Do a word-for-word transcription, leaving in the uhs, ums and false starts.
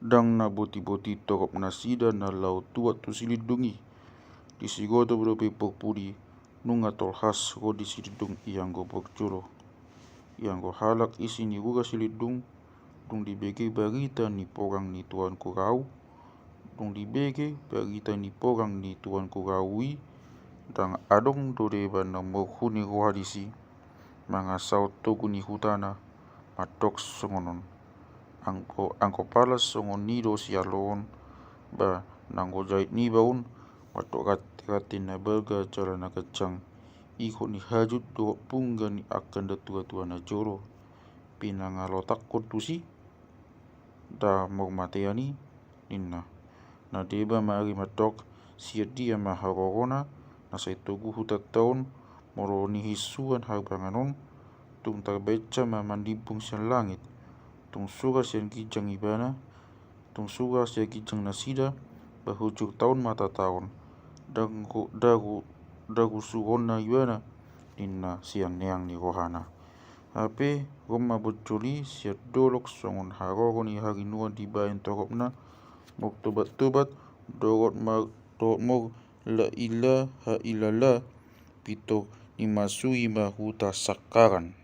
Ndang na boti-boti torop nasida na laho tuat tu silindung i. Disigoto dope porpudi, nunga tolhas ro di silindung ianggo borjolo, ianggo halak isi ni rura silindung. Dung dibege barita ni porang ni tuanku rau, dung dibege barita ni porang ni tuanku rau i, ndang adong do deba na morhu ni roha disi mangasahon togu ni hutana, mandok songon on. Anggo, anggo pala songon i do sialoon, ba nanggo jait niba on, mandok rante-rante na balga jala na ganjang, ihot ni hajut dohot pungga ni angka natua-tua na jolo pinangalotakkon tusi, da mormatean i, ninna. Na deba ma ari mandok, sian dia ma harorona na sai togu hutanta on, molo nihinsuan habanganon, tung tarbaensa ma mandimbung sian langit. Tung sura sian ginjang ibana, tung sura sian ginjang nasida, ba hujurta on matata on, dagu, dagu, dagu suronna ibana, ninna sian neang ni rohana. Hape ro ma borjolo i sian dolok songon haroro ni harinuan dibaen toropna, mor tobat-tobat, dohot mar-, dohot mor la ilaha illallah, pintor nimasui ma huta Sangkaran.